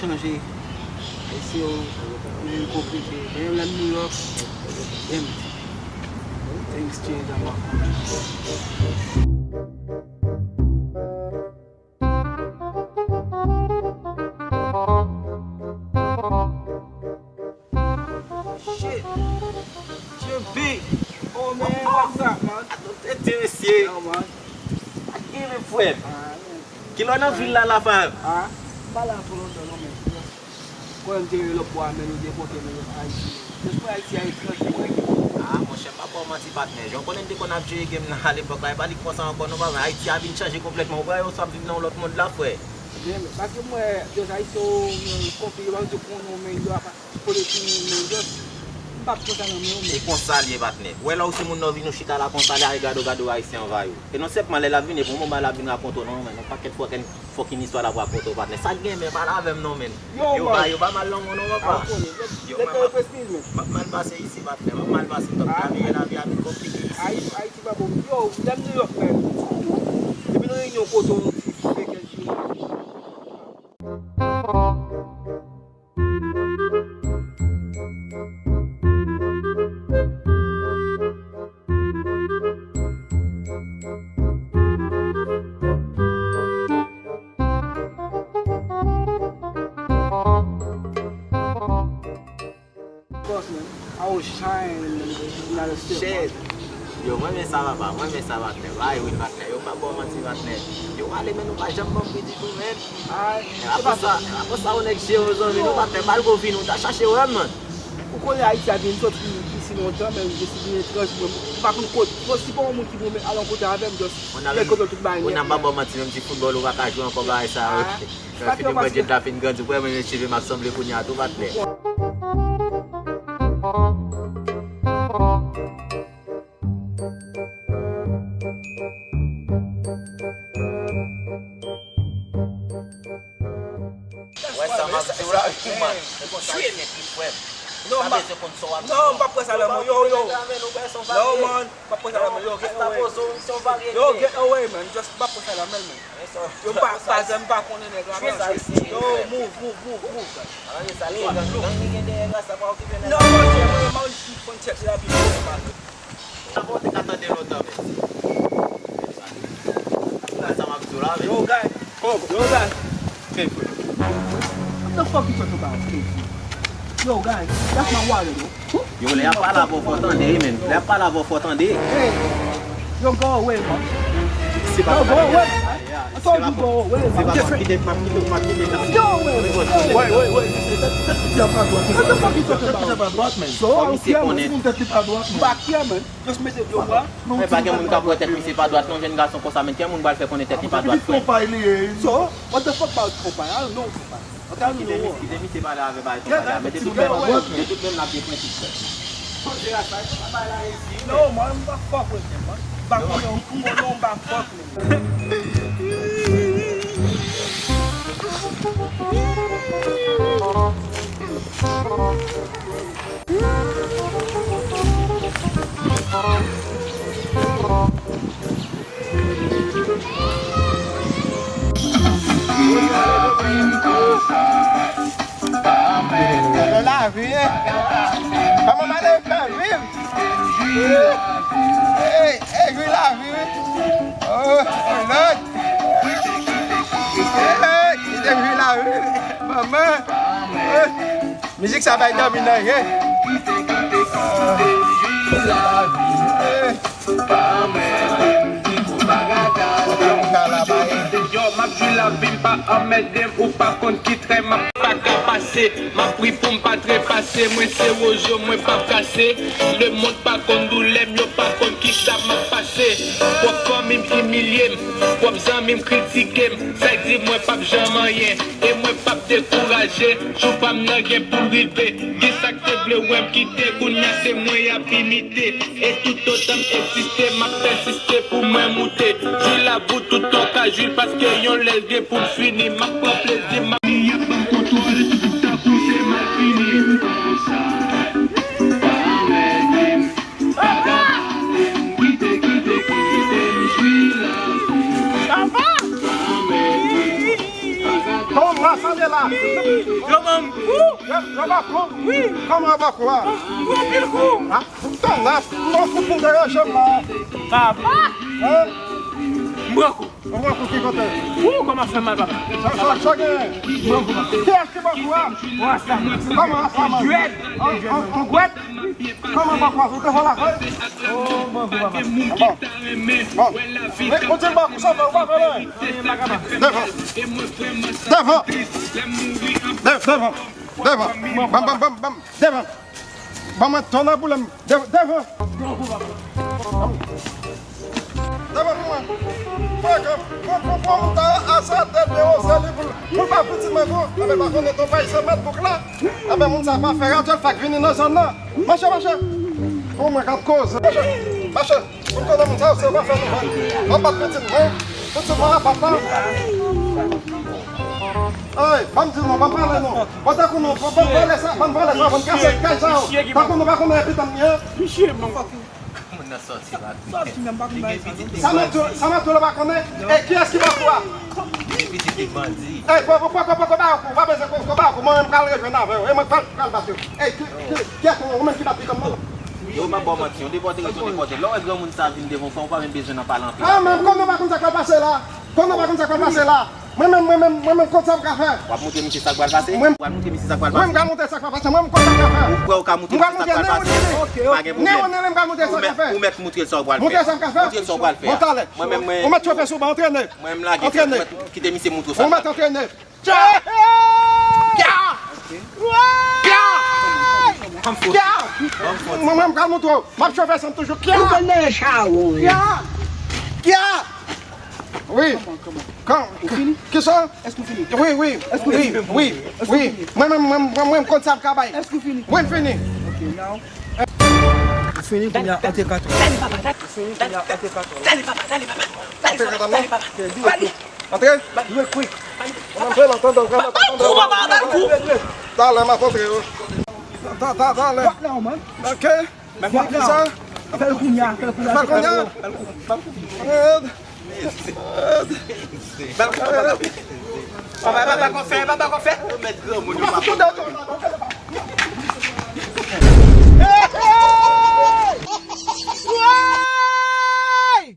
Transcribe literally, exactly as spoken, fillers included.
Chanje. Ayisyen yo vin konplike. Men lè m New York, empty. Things change on my phone. Shit. J B. Oh, man, what's up, man? Atò tete, mesye. Yo, man. Ak gen men, frè m. Ah, man. Kilè w nan vil la, la, frè m? Ah, m pa la twò lontan, non, men. Kwè m te lòt bò a, men nou depòte nou Ayiti. Jis pou Ayiti a etranje, mwen. Ah, monchè, m pa ba w manti, patnè. Jan w konnen m te konn ap jere game nan alepòk la, e pa li k konsa ankò, non, papa. Ayiti a vin chanje konplètman. Ou pa wè yo sa ap viv nan yon lòt mond la, frè. Men, paske m wè, jès Ayisyen yo, konpli, yo pa di konnen, men yo ap kote tou, men jès, m p ap konsa nan men yo, men. E konsa l ye, patnè. Ou wè lè w se moun nan w vin ou chita la konsa, lè a gade w, gade w Ayisyen anvayi w. E non sèlman lè l ap vini, e pou yon moman l ap vin rakonte w, non, men, yon pakèt fòkèn fucking istwa l ap rakonte w, patnè. Sa k gen, men, pale avè m non, men. Yo, yo pa, yo pa mal nan men w non, papa. Yo, men, m ap, m ap mal pase isi, patnè. M ap mal pase, m t ap travay, lavi a vin konplike isi. Ayiti, Ayiti pa bon. Yo, lè m New York, men. Depi nan reyinyon kote yon ti fè kèk jou. Boss, man, I was shying in the United States, man. Shit. Yo, mwen renmen sa, papa. Mwen renmen sa, patnè. Ba, wi, patnè. Yo, m pa ba w manti, patnè. Yo, ale, men nou pa janm ban m kredi tou, men. Apre sa, apre sa, yon nèg jere w, zanmi, nou pa fè mal pou vin, ou ta chache wè m, man. Ou konnen Ayiti a vin soti isi lontan, men m deside etranje, mwen, m pa konn kote. Bon, si pa yon moun ki pou al yon kote avè m, just fè kote tout bagay nèt. Ou nan pa ban manti, menm ti foutbòl ou pa ka jwe ankò, bagay sa yo. Fini bwè djèt la fin grandi, ou wè mwen menm cheve m ap sanble kounye a tou, patnè. Wè sa m ap di w la, wi, man. E konsa, Ayisyen ki frè m. Non, m pa, non, m p ap pran sa la, man. Yo, yo. Non, man, m p ap pran sa la, man. Yo, get away. Yo, get away, man. Just m p ap pran sa la, man, man. Yo, m pa, pa, m pa konnen nèg la, man. Yo, move, move, move, move. Non, monchè, mwen, m ap fon tchèk la, pi fò, man. Sa bon, te ka tande lontan, men. Sa m ap di w la, men. Yo, guy. Oh, yo, guy. K F. What the fuck you talking about, K F? Yo, guy, that's my wallet, bro. Yo, lè y ap pale avè w, fò w tande, wi, men. Lè y ap pale avè w, fò w tande. Hey, yo, go away, man. Yo, go away, man. I told you go away, man. Yo, away, man. Wait, wait, wait. What the fuck you talking about? So, I don't care, man. Back here, man. Just mete dlo bwa. Men pa gen moun k ap wè tèt misye pa dwat non, jèn gason konsa, men ki moun pral fè konnen tèt li pa dwat, frè? So, what the fuck about konpay? I don't know konpay. Okay, I don't know what. Kite misye pale avè bay konpay la, men de tout menm, de tout menm l ap gen prensip, frè. No, man, m pa fuck with him, man. M pa konnen, m konnen, m pa fuck with him. Nan lavi, wi. Kòman madanm fè viv? Ey, ey, jwi lavi, wi. Oh, oh, Lord. Ey, kite m jwi lavi, wi. Manman. Ey. Mizik sa bay dòmi nan je. Yo, m ap jwi lavi m, pa anmède m, ou pa konn ki tray m ap pa ka pase. M ap pri pou m pa trepase, mwen se wozo, mwen p ap kase. Lemonn pa konn doulè m, yo pa konn kisa m ap pase. Pwòp fanmi m imilye m, pwòp zanmi m kritike m. Sa k di mwen p ap janm anyen, e mwen p ap dekouraje. Jou pa m nan gen pou l rive. Gen sa k te vle wè m kite, kounya se mwen y ap imite. E toutotan m egziste, m ap pèsiste pou mwen moute. Jwi lavi w toutan w ka jwi l, paske yon lè l gen pou l fini. M ap pran plezi, m ap. Y ap ban m kontwòl, tankou se malfini. Konsa, pa anmède m, pa gade m, kite, kite, kite m jwi lavi. Sa va? Pa anmède m, pa gade m. Kòman w sanble la? Yo ban m kou. Yo, yo ba kou? Wi. Kòman yo ba kou a? M pran anpil kou. Ah, tann la, non, fout vin deranje m la. Papa. Hein? M pran kou. Ou pran kou ki kote? Ou kòman fè mal, papa? Sa, sa, sa gen. M pran kou, papa. Kiyès ki ba kou a? Rastaman. Kòman Rastaman? Dread. An, an, an gwèt? Kòman ba kou a? Ou te vòlè avè l? Oh, m pran kou, papa. Bon. Bon. Men, ou di l ba kou, sa fè, ou pa fè anyen. Devan. Devan. De-, devan. Devan. Bam, bam, bam, bam. Devan. Ban mwen ton nan boulèm. De-, devan. Devan pou mwen. Pran kan. Pran, pran, pran moun ta a sa tèt de oze li pou, pou l ba pitit mwen kou. Anben, pa konnen ton pay se mèt bouk la. Anben, moun sa pa fè radyo, l fèk vini nan zòn nan. Mache, mache. Pou mwen k ap koze. Mache, mache. Ou konnen moun sa yo se pa fè nouvèl. W ap bat pitit mwen. Pitit mwen ap bat la. Ey, ban m di nou, ban m pale nou. Bon, tankou nou, ban, ban vòlè sa, ban vòlè sa, ban kase kay sa yo. Tankou nou pa konnen epi tann li an. Misye, bon. Moun nan sòti la. Sòti menm pa konn bagay sa, non. Sa Matyo, sa Matyo la pa konnen. E kiyès ki ba kou a? Li pitit li bandi. Ey, poko, poko, poko ba yo kou. Pa bezwen poko ba yo kou. Mwen menm pral rejwenn avè yo. E mwen pral, pral bat yo. Ey, ki, ki, kiyès ou menm ki bat li kòm nan? Yo, m ap ba w manti, yon depòte ret yon depòte. Lè w wè granmoun sa vin devan w, fè w pa menm bezwen nan pale anpil. Ah, men kòm nou pa konn sa k pral pase la. Kòm nou pa konn sa k pral pase la. Mwen menm, mwen menm, mwen menm, konn sa m ka fè. W ap montre misye sa k pral pase? Mwen, w ap montre misye sa k pral pase? Mwen m ka montre sa k pral pase. Mwen menm konn sa m ka fè. Ou kwè ou ka montre misye sa k pral pase? Pa gen pwoblèm. Ou mèt, ou mèt montre sa w pral fè. Montre sa m ka fè. Montre sa w pral fè. Bon, talè. Mwen menm, mwen, ou mèt chofe sou ban, antrene. Mwen menm lage, ou mèt kite misye montre w sa. Ou mèt antrene. Kya! Kya! Kya! Mwen, mwen, m ka montre w. M ap chofe san toujou. Kya! Ou konn nan chawon, wi. Kya! Kya! Wi. Kòman, kòman? Kan, ou fini? Kisa? Èske ou fini? Wi, wi. Èske ou fini? Wi, wi. Mwen menm, mwen, mwen, mwen, m konn sa m ka bay. Èske ou fini? Wi, m fini. Ok, now. Ou fini, kounye a, antre katon. Ou fini, kounye a, antre katon. Antre katon, non? Antre? Mwen fè l antandan, mwen fè l antandan. Talè, m ap antre yo. Ta, ta, talè. What now, man? Ok. What now? Fè l kounye a, fè l kounye a. Fè l kounye a. Red. Red. Papa, papa, konfè, papa, konfè. Ou mèt granmoun.